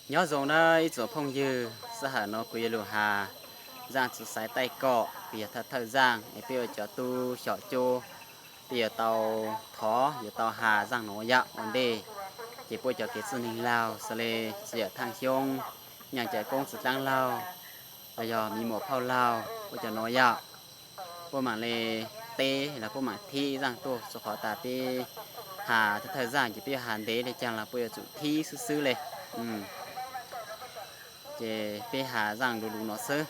Nyob zoo nawb ib tsoom phooj ywg, sij hawm no kuv yuav lug has zaaj txwv xaiv taij kom, kuv yog thawj thawj zaaj es peb ua cov tub xyom cub, peb yuav tau thov yuav tau has zaaj nuav yom ua ntej. Ces puab cov kev txwj neeg laug xws le txiv yawm Thaaj Xyoob, Nyaaj Cawm Koob txiv dlaab laug, los yog miv muam phauj laug, puab cov nuav yom, puab maam le teb los puab maam thib zaaj tuaj, rua qhov tas peb has thawj thawj zaaj ces peb yuav has ntev le caag los puab yuav tsum thib xwb xwb le. Ces peb has zaaj luv luv no xwb.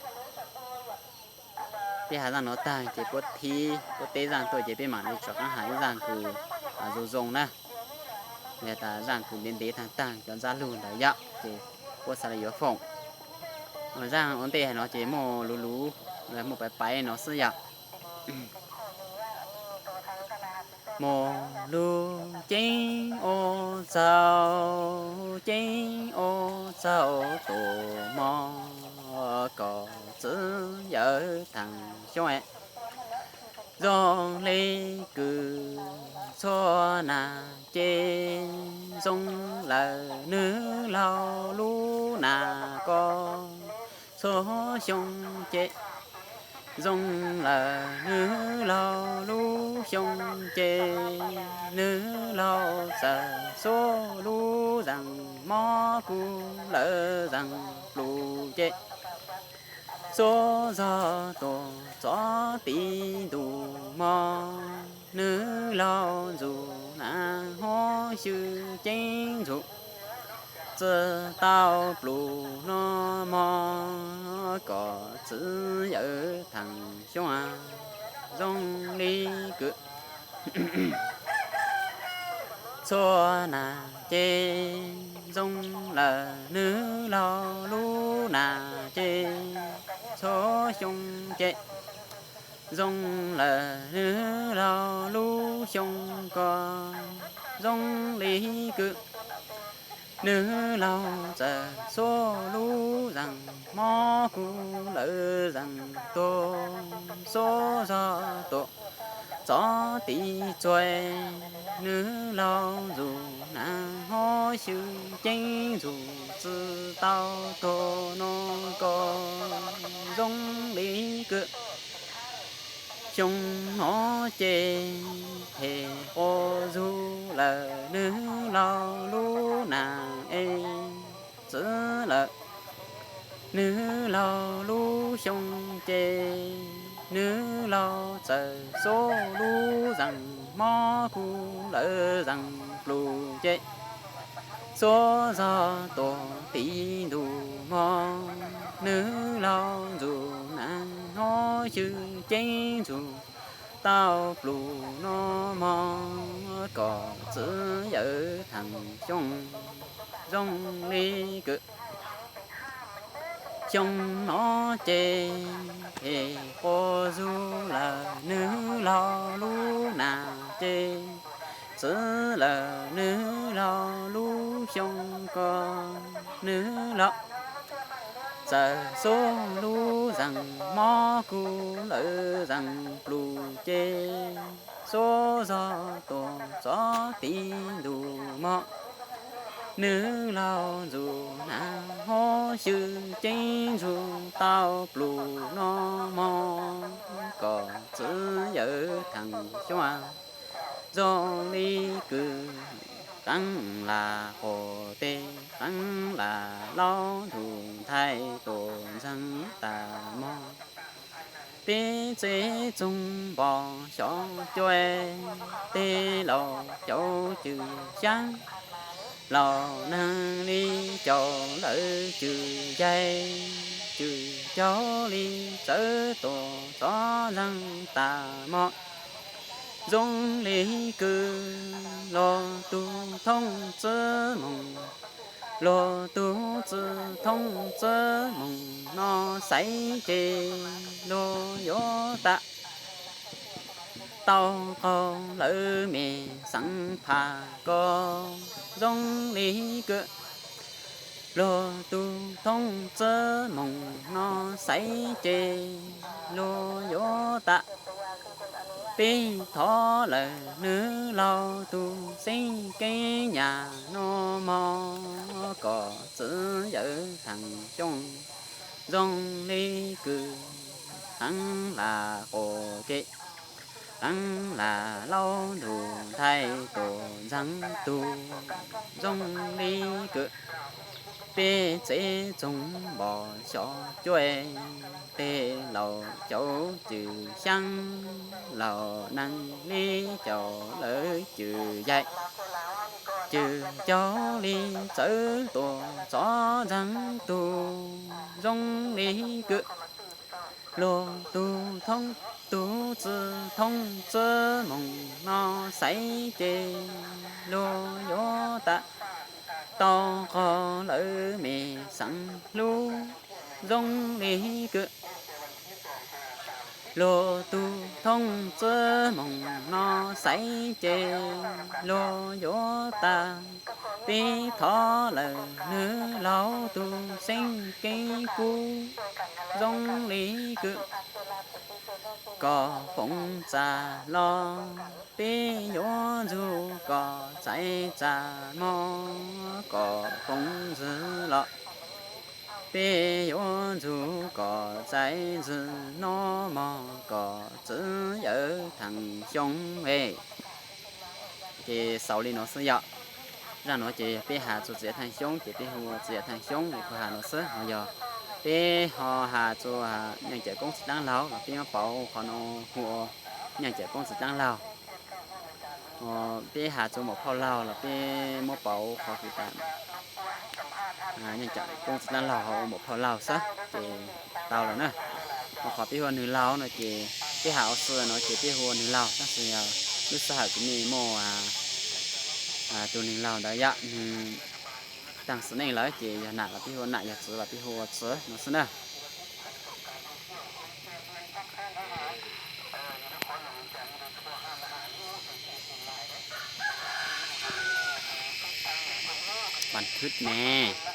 Peb has zaaj nuav taag ces puab thib puab teb zaaj tuaj ces peb maam le rov qaab has ib zaaj kws zoo zoo na. Yog tas zaaj kws ntev ntev taag taag cov ntsab lug ntawd yom ces puab xaav le yuav foom. Zaaj ua ntej hais no ces muaj luv luv, muaj paiv paiv no xwb yom. Muaj lug ceeb ua txaug, ceeb ua txaug tus mog, kom txiv yawm Thaaj Xyoob zoo le kws txhua nag ces zoo lawm nwg laug lub nag ko, txhua xyoo ces zoo lawm nwg laug lub xyoo ces nwg laug txawm xuab lub zeem mob kws lawv zeem plum ces xuab zog tuaj txog tid ntuj mog, nwg laug ntxug nag hov xwb ceeb ntxug tsi tau plum no mog, kom txiv yawm Thaaj Xyoob zoo le kws txhua nag ces zoo lawm nwg laug lub nag ces txhua xyoo ces zoo lawm nwg laug lub xyoo ko, zoo le kws nwg laug txawm xuab lub zeem mob kws lawv zeem tuag, xuab zog tuaj txog tid txhua, nwg laug ntxug nag hov xwb ceeb ntxug tsi tau tuag no ko, zoo le kws xyoo no ces phem quas zug lawm nwg laug lub nag es txwv lawm nwg laug lub xyoo ces nwg laug txawm xuab lub zeem mob kws lawv zeem plum ces xuab zog tuaj tid ntuj mog, nwg laug ntxug nag hov xwb ceeb ntxug tau plum no mog, kom txiv yawm Thaaj Xyoob zoo le kws xyoo no ces phem quas zug lawm nwg laug lub nag ces txwv lawm nwg laug lub xyoo ko, nwg laug txawm xuab lub zeem mob kws lawv zeem plum ces xuab zog tuaj txog tid ntuj mog, nwg laug ntxug nag hov xwb ceeb ntxug tau plum no mog, kom txiv yawm Thaaj Xyoob zoo le kws qeeb lam quas teb, qeeb lam laub ntuj nthaij tuaj ntxeev tag mog. Peb tsev txoog npog xyov cuab, tej laus caum cwm xyaab, laus neeg li caum lawv cwm yaig, cwm caug li txawv tuaj txog ntxeev tag mog. Zoo le kws luag tug thoob txwv moog, luag tug txwv thoob txwv moog no xaiv ces luag yuav tau qaug lawv mej xeev phaj ko. Zoo le kws luag tug thoob txwv moog no xaiv ces luag yuav tau peb thov lawm nwg laug tug xeeb keeb nyam no mog, kom txiv yawm Theej Xyooj zoo li kwm, qee lam quas kev, qee lam laub ntug nthaij tuam ntxeev tug zoo li kwm. Peb tsev txoog npos xyov cuaj, tej laus caum cwm xyaab, laus neeg li caum lawv cwm yaim, cwm caug li txawv tuam txov ntxeev tug zoo li kwm. Luag tug thoob tug txwj thoob txwj moog no xaiv ces luag yuav tas, tau qog lawv me xeev hlub zoo li kwm. Luag tug thoob txwj moog no xaiv ces luag yuav tas, peb thov lawm nwg laug tug xeeb keeb kub zoo li kwm. Kom foom txaj los peb yuav ntsug, kom txais txaj mog kom foom ntxwg los peb yuav ntsug, kom txais ntxwg noj mog kom txiv yawm Theej Xyooj e. Ces xaus li nuav xwb yom. Zaj nuav ces yog peb has txug txiv yawm Theej Xyooj ces peb hu ua txiv yawm Theej Xyooj es kuv has nuav xwb. Ho yog peb ho has txug Nyaaj Cawm Koob txiv dlaab laug los peb muab pauv qhov nuav hu ua Nyaaj Cawm Koob txiv dlaab laug. Peb has txug Maum Phauj Laug los peb muab pauv qhov kws tas Nyaaj Cawm Koob txiv dlaab laug ho ua Maum Phauj Laug xwb ces tau lawm na. Ho qhov peb hu ua Nwg Laug no ces peb has ua si no ces peb hu ua Nwg Laug, tab sis yog lub sij hawm kws mej muaj tug Nwg Laug ntawd yom, nwg taag xiv neej lawm ces yog nam los peb hu ua nam, yog txiv los peb hu ua txiv no xwb na. Paj thwb ne.